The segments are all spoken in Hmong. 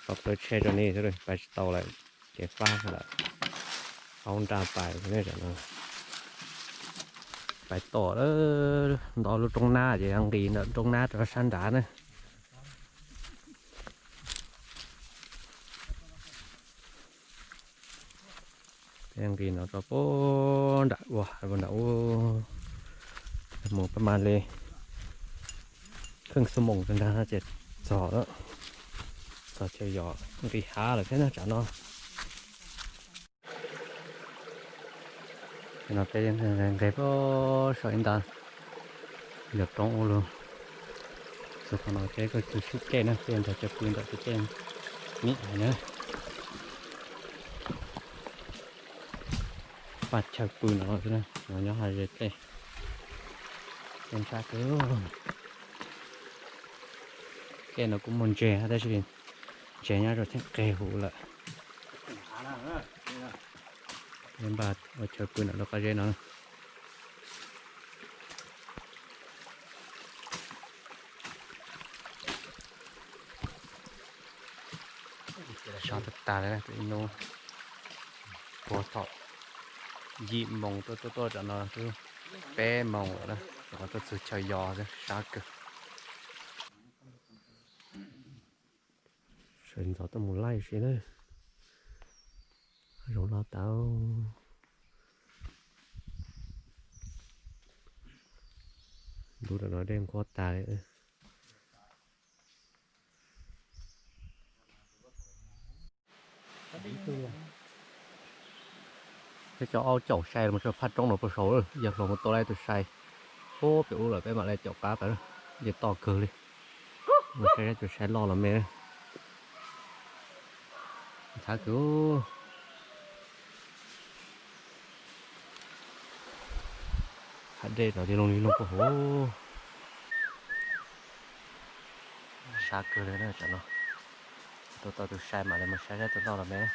Tau plaws tshe rau nej xwb, pais tsis tau lawm, ces fab lawm. Aub nraj pais ne, tam no pais tom ntawm lub roob nab ces nqis ntawm roob nab rau sab nrad na. Peb nqis no rau puag nram ua, nram ub, mus pab mas li kheej xuab moos rau nrad ces txog, txog chaw yos nqis hav lawm thiab na tsam no. No peb nqis puag saum ib nta yog roob ub lug. Txug qhov no ces koj tug sib kej na, peb nrog chaw pw ntawm tej kej me ais na. Paj chaw pw no xwb na, no nyob hauv ze tej. Kej ntshab kawg. Kej no kuj muaj ntses tab sis ntses nyob rau theem qeg huv lawm. Peb npaj ua chaw pw ntawm lub qab zeb no. Sov tag tag li, ib hnub puag thaum yim moos tuaj tuaj tuaj tam no twb peb moos lawm na, tam no tuaj txug chaw yos xwb, sab kawg. Sawv ntxov tuaj mus laij si na. Zoo loj tas. Ntuj tam no dej nqhuab tas li. Peb cov aub caum sai los mus rau phaj roob no puag saud, yawg hluas mus tua lawm ib tug sai puag pem ub lawm, peb mam li caum qab pais, nce toj kawg li. Mus saib seb tus sai loj los me. Ntxhab kawg. Hav dej rov li loo li loo puag hauv. Sab kawg li na tam no. Tua tau tus sai mam li mus saib seb tus loj los me na.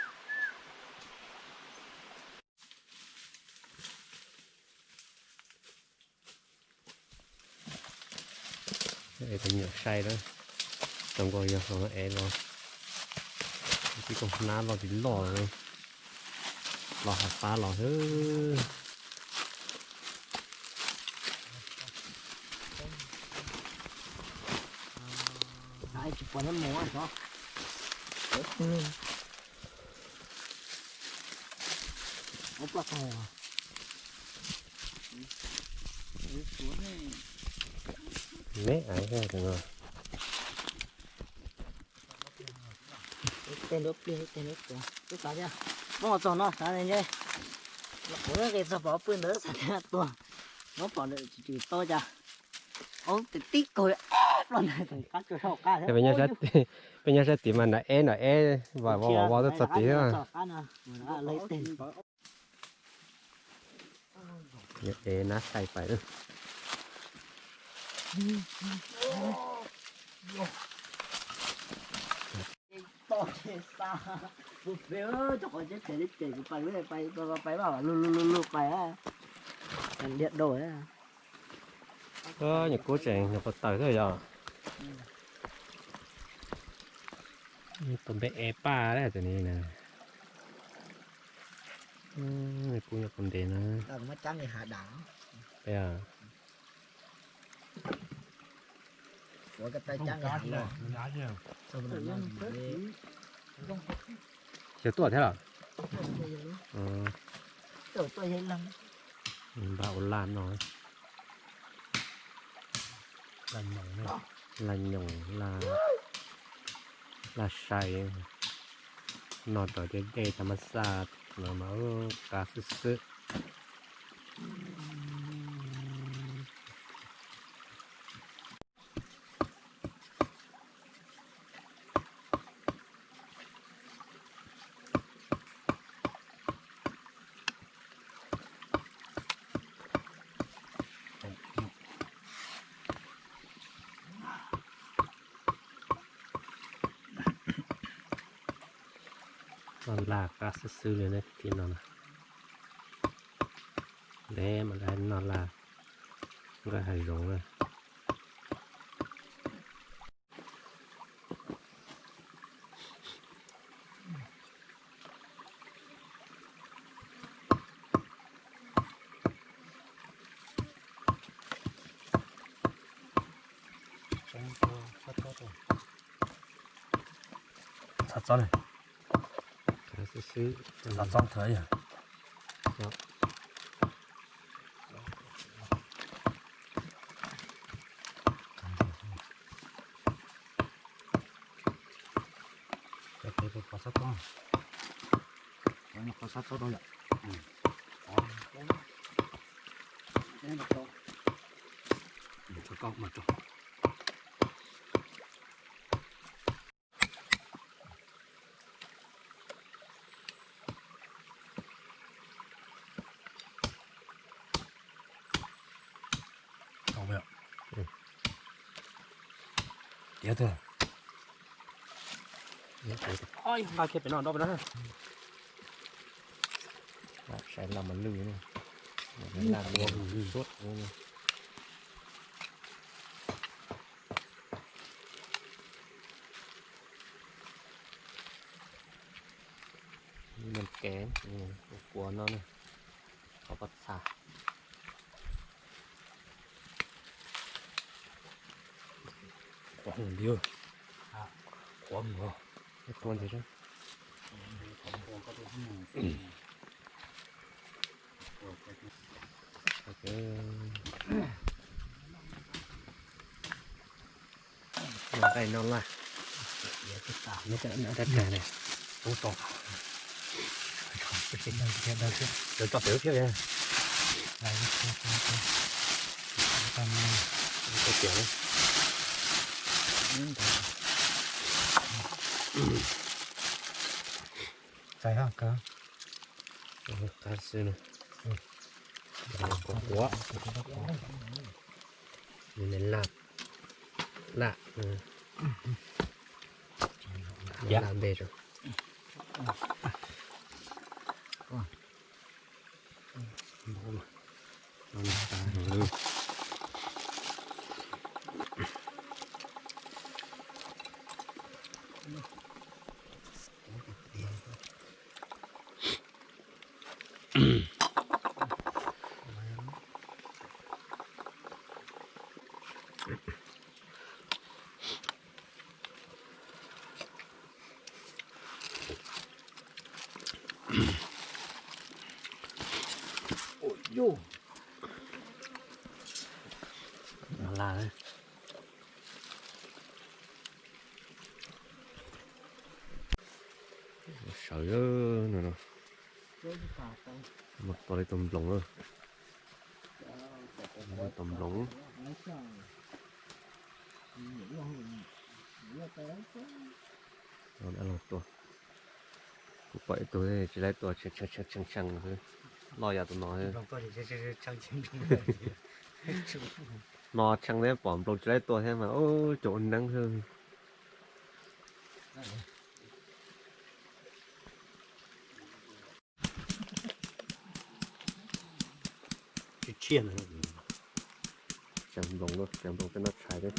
Ev tus me nyuam sai na, zoo nkauj yog hluas no ev los, tib koog hnab loj tsis loj, los hav fab los xwb. Me aiv no. Tej nruab pliag tej nruab tuag twb xav tias muab txog no xav tias nce, los kuv nqis txog pov pw ntawd xav tias tuag, muab pom ntawd tsis tau cas. Aub tib kaug ploj ntawd qab tsuas saum qab. Peb nyob sab tid mas nrad eb nrad eb, vov vov vov tuaj txog tid. Ev nab sai pais. Toj ces xa, mus pem cov qhov tsev tsev li ces kuv pais pais pais pais pais pais pais. Nyuam kub tseem nyuam qhuav tawm xwb yog. Tus npe ev paj na tus ni na. Nyuam kub nyuam qhuav ntev na. Xyov tuaj thiab los? Npaj ua laj no. Laj nyoos, laj sai, noj rau tej dej tag mab xaj no mas qab xwb xwb. Noj laj qab xwb xwb li na tim no na. Ntev mas noj laj nqaij hav zoov na. Txob ne. Txob txob thawv yog. Qhov sab txob yom. Tso koj mas tso. Tiav tuaj. Nqa kiag pem no nrau pem no. Saib laj mas lwj, laj suab. Nws kev kuav no ne, qhov pob txha. Qhuav mus ntiag, qhuav mus, qhuav ntiag. Noj nqaij noj laj, noj rab rag ne. Tub tau. Cov tso pem lub phiab li. Txais ha kawg. Qab xwb no. Quav quav. Nws laj, laj, laj npe rau. Sawv no no. Mus tua li tus nploos lawm. Tua nploos. Dab laug tua. Kuv pom ib tug tsis laib tua tshee tshee xwb, loj yam tus no xwb. No tshee thiab pom nploos tsis laib tua thiab mas ua caum ua neeb xwb. Tseem nploos, tseem nploos tej no tshais thiab.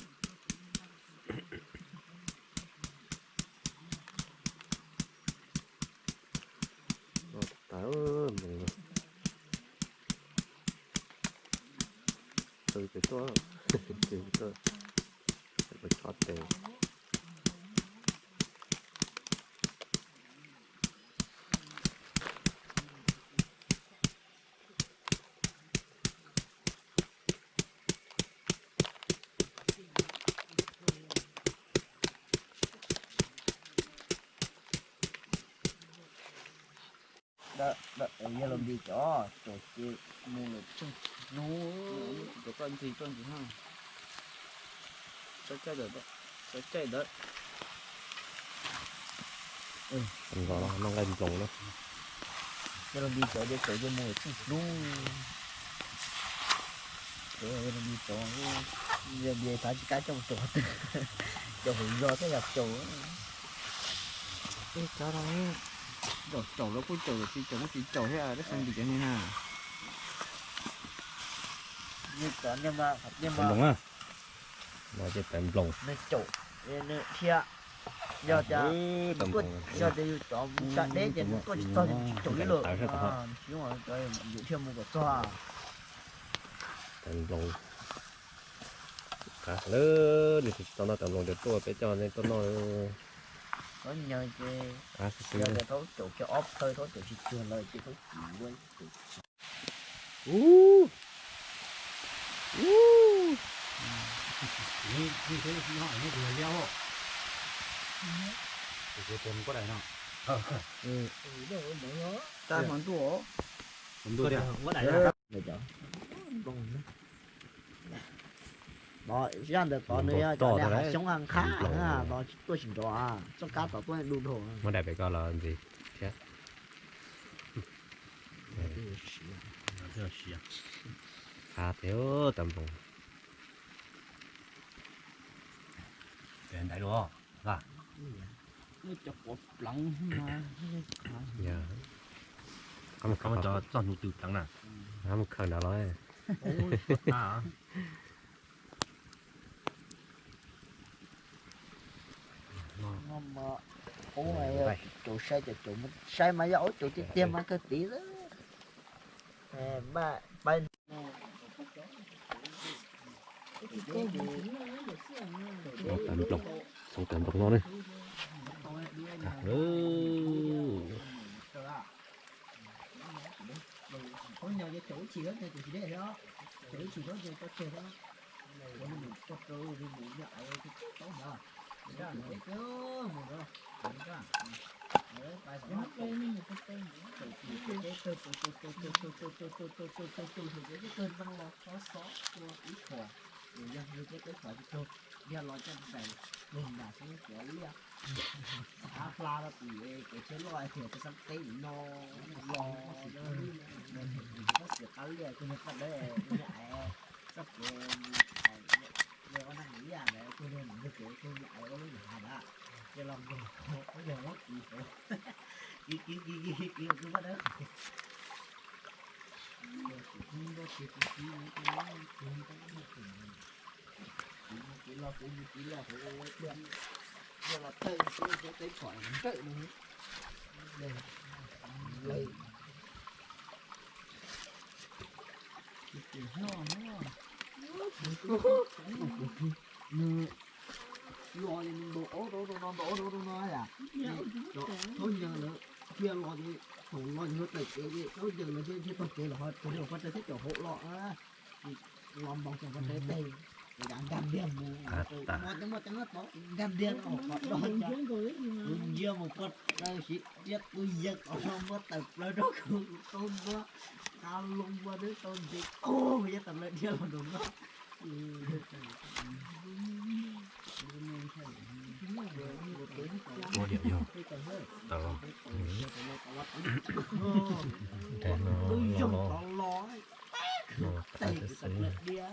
Tw tes tuaj, tw tuaj, tso tes. Yog los nti cov, cov ces mus lawm tseem hlub. Cov koj ntxig koj ntxig no. Tso caij ntawd, tso caij ntawd. Nqa noj nqaij nploos na. Yog los nti cov ces cov ces mus lawm tseem hlub. Cov yog los nti cov, yog nti thav tsis kav coj mus caum qhov twg, caum hauv zos thiab yog caum. Cov no, caum caum los kuj caum, tsis caum kuj tsis caum thiab, tab sis nti cov ni na. Nploos na. No ces tawv nploos. Nws caum, nws thiab. Yog tias, yog tias yus cov mus tsa deb ces nws tuaj tsis txog ces tsis caum li lawm. Tsis yus thiaj mus kom txog. Tawv nploos. Qab lawm, nws tsis tau noj tawv nploos ces tuaj peb coj nej tuaj noj. Thaub nyawg ces yog tias thaub caum kiag ob phawj, thaub caum tsis cuag lawm ces thaub tsis ua. Ub, ub. Tus kuv tus kuv daim no. Tab hmo ntuj. Hmo ntuj tiag. Zaj ntawm tod nws yog cov niag hav xyoob nqhab, tod tuaj tsis nrov, txoj kab tod tuaj du dhau. Muab daim pem ko los ntxiv thiab. Qab thiab tau nploos. Ntaiv luaj. Muab cov quav pleev, muab cov txoj hnyuv tw pleev na. Mus khaws ntawd los. Caum saib, caum caum saib mas yog aub caum tiag tiag mas kawg tid xwb. Txhoov tawm nploos no ne. Yog nws cov teb chaws tsis raug, yog los coj ntais, luag ntas xwb cov liaj. Av hla rau tim kev tsheb loj tias tau xab teb no los, txoj kev qab liaj kuj yog paj dawb, kuj yog av, txoj kev mus hais ob nab mus liaj ntawd kuj yog mus nrog kev kuj yog av ua lub nram hav ntawd, ces los nkaug yog muab kiv hauv, kiv kiv kiv kiv kiv kuj paj dawb. Kuv mus kuv los, kuv mus kuv los, kuv ua tiag. Yog los tawm kuv teb pom nrawm no. Lawv nws los ces nws ntaus aub rau no, ntaus aub rau no yam. Thaub yawg lawv thiaj los ces thaum los ces luag tawm kev ces thaub yawg lawv thiaj tog kev los ho thaum pov tseg thiab caum hauv los. Los npaum xyoo pov tseg teg, nkag ntiag mus, muaj teeb muaj teeb tod nkag ntiag no, kuv ntsia mus pov tseg siv riab kuv yawg kom no muab tawm plaws rau kuv, kuv tau ntua, nqa loo ua twb tau ntev, kuv yeej tawm plaws dhia los nraum no. Ua diam yog tawm los. Twb yog los los, teg kuv tawm plaws dhia.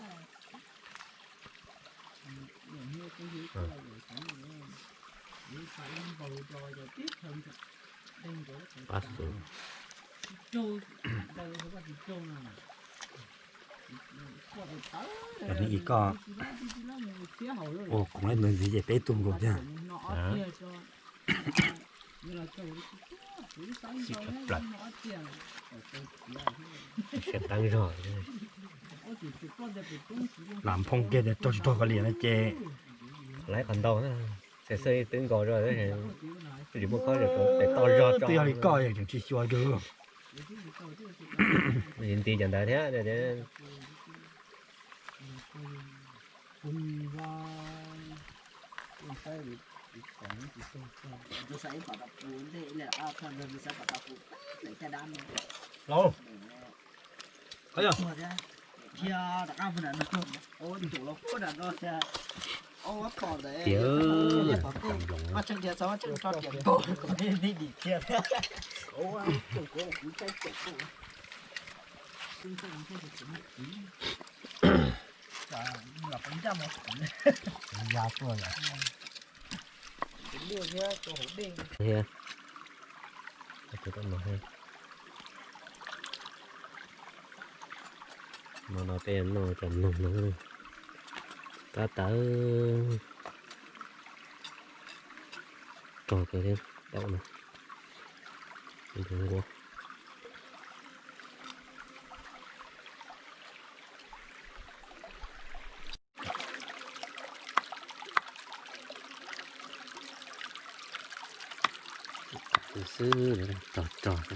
Pab xwb. Yog li koj ua khoom ib ntawd ntxiv ces peb tug nkaus thiab. Siab teeb zog. Lam nphoo kiag tias raug tsis raug koj liam no ces laiv qhov ntau na. Xwb twb nkaus zog, tsis muaj khob, tes toj zog. Twb yog li koj tseem tsis xyuas yus. Nti cov ntawd thiab. Lauj, qhov yog tiag. Ya tuaj lawm. Thiab, no no peb noj cov noog no, tab tawv, rog kawg thiab, tau no, ntxuav nkuav. Xwb xwb, rog rog.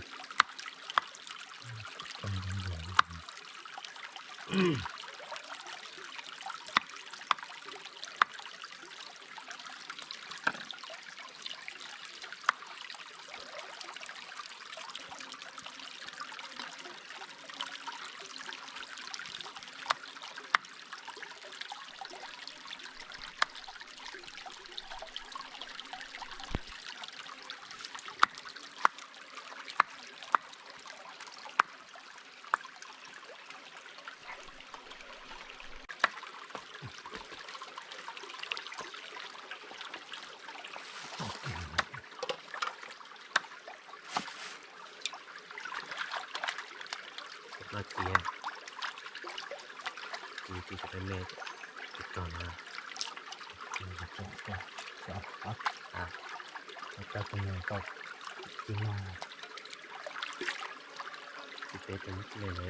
Loj tiag, tis tis me me, tis rog na. Tis rog, tis rog, tis rog, tis rog, tis rog, tis peb tus tis me me.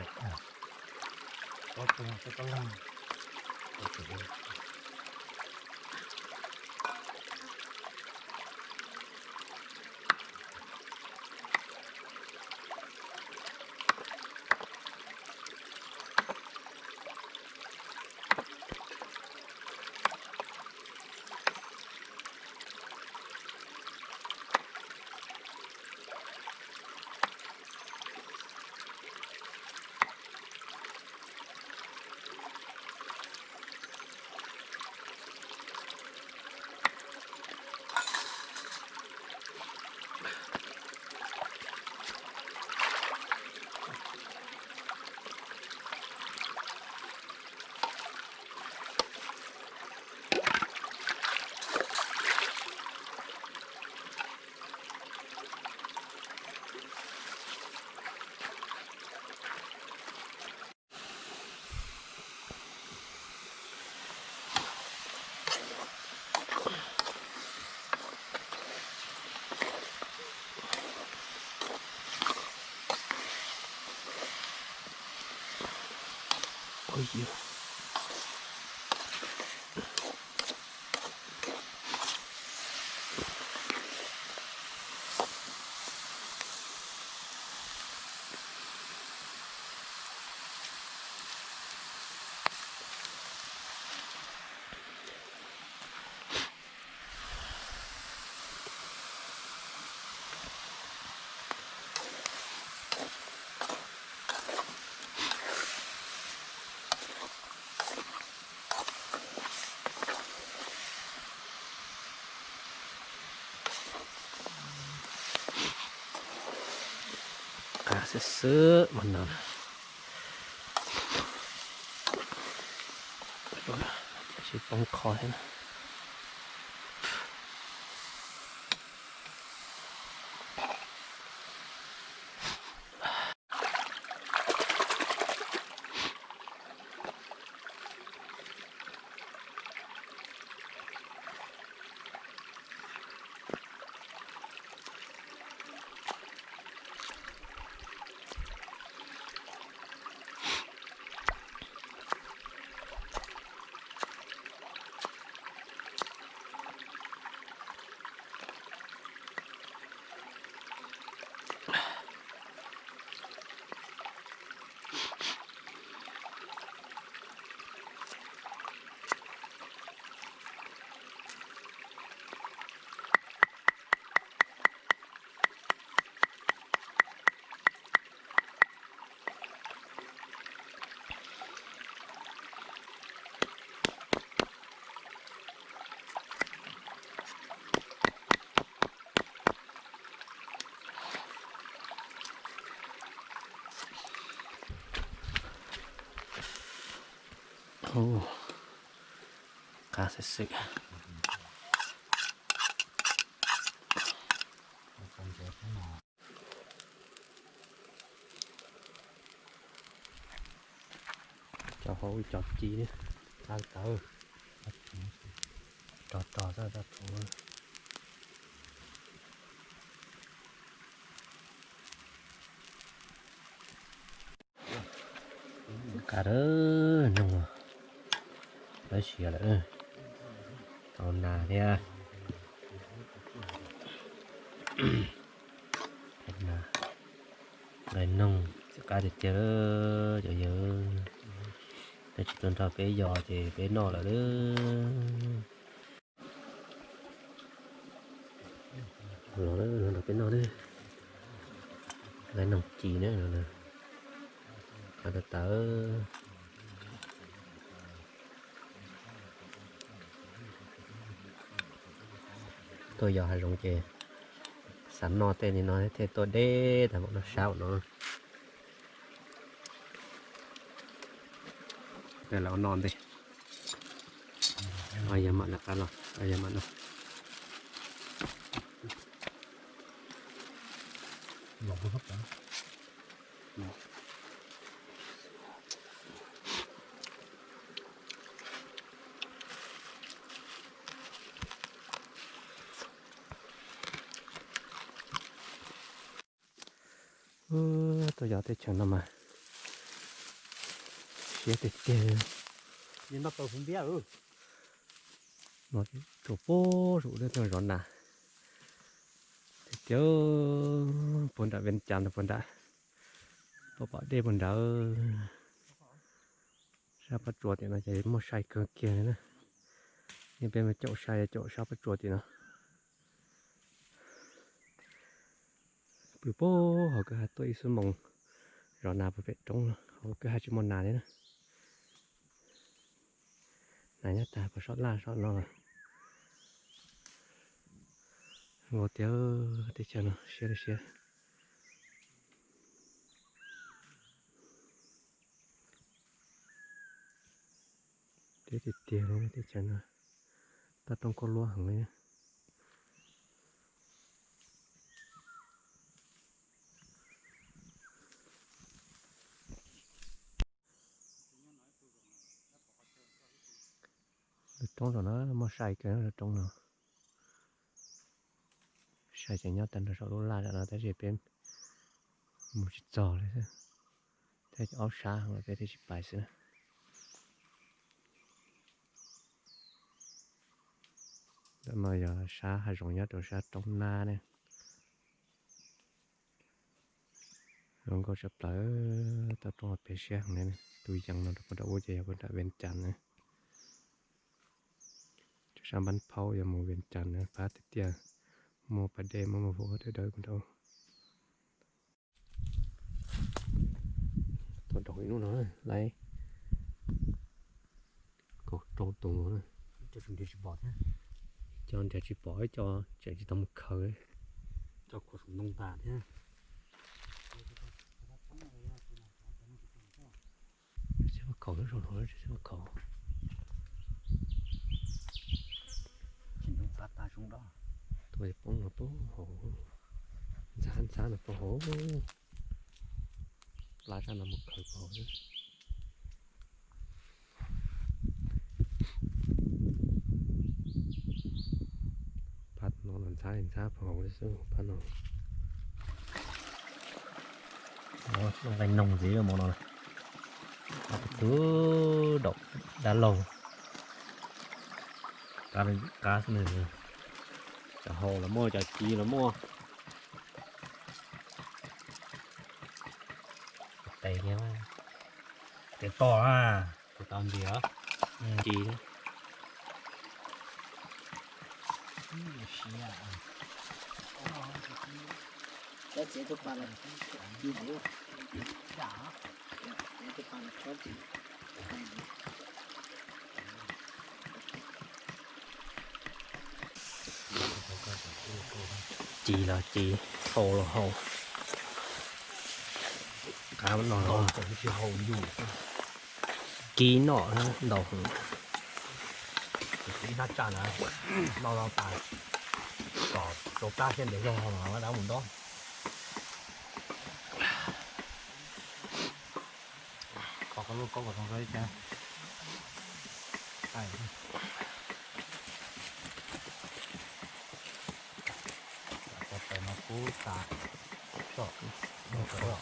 Qab xwb xwb mas no. Tsis poob qho thiab na. Qab xwb xwb. Cov hauv cov ci, tawv, rog rog xwb tau thuv. Qab dawb nyoog, lawv siav lawm, tau nas thiab. Nqaij noog txawm qab tiag tiag lawm cov yawg. Twb tsis tuaj nrog peb yos ces peb noj lawm lauj. Los nrog peb noj nawb. Nqaij noog ci na, qab tawv tawv. Tuaj yos hav zoov ces xav noj tej li no thiaj tuaj deb tag npaum no sab ua no. Lawv ua no ntej. Yog mam lawv qab los, yog mam no. Tuaj yos teb chaws no mas siab tiag tiag. Noj tau hauv ntiab. No tsuas puag saum lub rooj zov nas. Tiag tiag, puag nram Vias Cas ntawd puag nrad, puag pom dej puag nrad. Sab Pab Tsua tim no ces muaj sai kawg kiag li na. Yeej peb mus caum sai caum sab Pab Tsua tim no. Pw puag hauv kwj ha tuaj ib xuab moos zov nas puag pem roob, hauv kwj ha tsis muaj nas li na. Nas nyob tag puag saum laj saum no. Zoo tiag, teb chaws no siab li siab. Tiag tiag tiag li teb chaws no, toj roob kuj luab heev li. Lub roob no muaj sai kawg lub roob no. Sai ces nyob tag nrho saum lub laj no tab sis peb mus tsis txog li xwb. Thiab aub sab heev peb thiaj tsis pais xwb na. Ntawm no yog sab hav zoov nyob rau sab roob nab ne. Zoo nkauj tshaj plaws, toj roob pem siab heev li. Tus yees no rau puag nram ub ces yog puag nram Vias Cas na. Sab Npab Phaub yog mus Vias Cas na, pab tiag tiag, muaj pas dej muaj muaj vov dawb dawb puag nrad. Tuaj daus ib hnub no lawm, kaum rau tus no. Cov nrhiav tsis pom, ib co tseem tsis tau mus khaws. Tsis ua khaus, tsis ua khaus. Tuaj poob no poob hauv, ntxhab ntxhab no poob hauv. Plab zaj no mus khaws poob hauv. Phab no los ntxhab li ntxhab poob hauv xwb phab no. Nqaij noog ntxiv hmo no, tus daum dab laug. Qab xwb, cov hau los muaj, cov ci los muaj. Tes thiab, tes tom na, tes tom ntxiv. Ci. Ci los ci, hau los hau. Qab no los ci noj ntau heev. Ib hnab tsam na, no no tas, kom rau plab thiab ntev zog no dab mus nto. Kho koj lub kaub kom zoo rau ib tag. Ua tais no kub tas, tso, tso, tso, tso,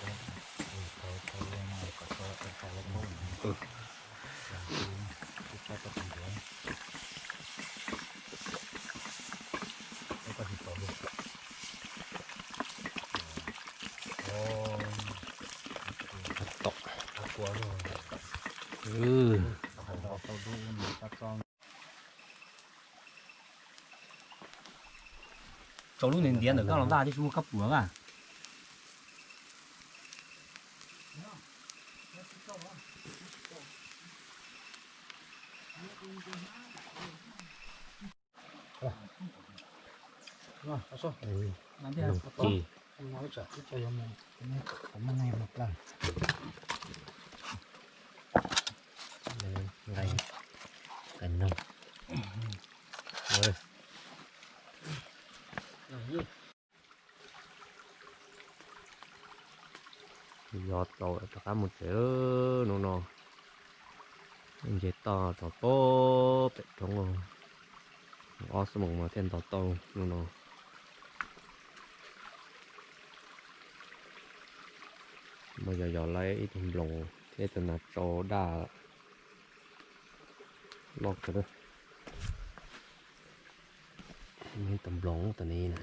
tso, tso, tso, tso, tso, tso, tso, tso, tso, Tsaus lub ntiav ntiav ntawm koj los npaj thiaj tsis muaj kab puav mas. Nqaij qais noog. Yog txaus rov qab mus tsev hnub no. Nce toj rau pem roob, ob xuab moos mas thiaj nto tau hnub no. Mas yog yog lawv ib tug nploos thiab tus nas tsau daj loj kawg. Tus nploos tus ni na.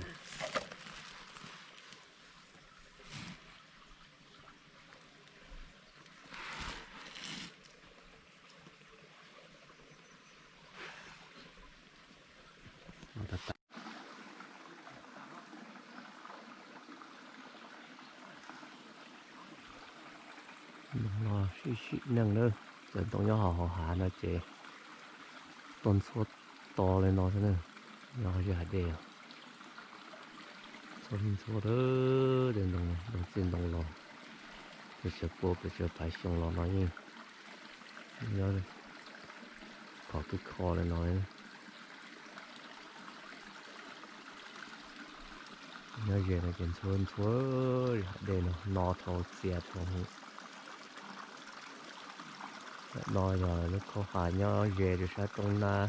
Sim sim neej na, cov ntoo nyob hauv hav no ces tuaj ntxhua to li no xwb na, nyob ze hav dej. Ntxhua ntxhua tej ntoo, ntoo txij ntoo los, pes tsawg pua pes tsawg phav xyoo los no yeej nyob khov kwb kho li no. Nyob ze no ces ntxhua ntxhua hav dej no, no dhau txia dhau. No yog lub khaub ha nyob ze rau sab roob nab.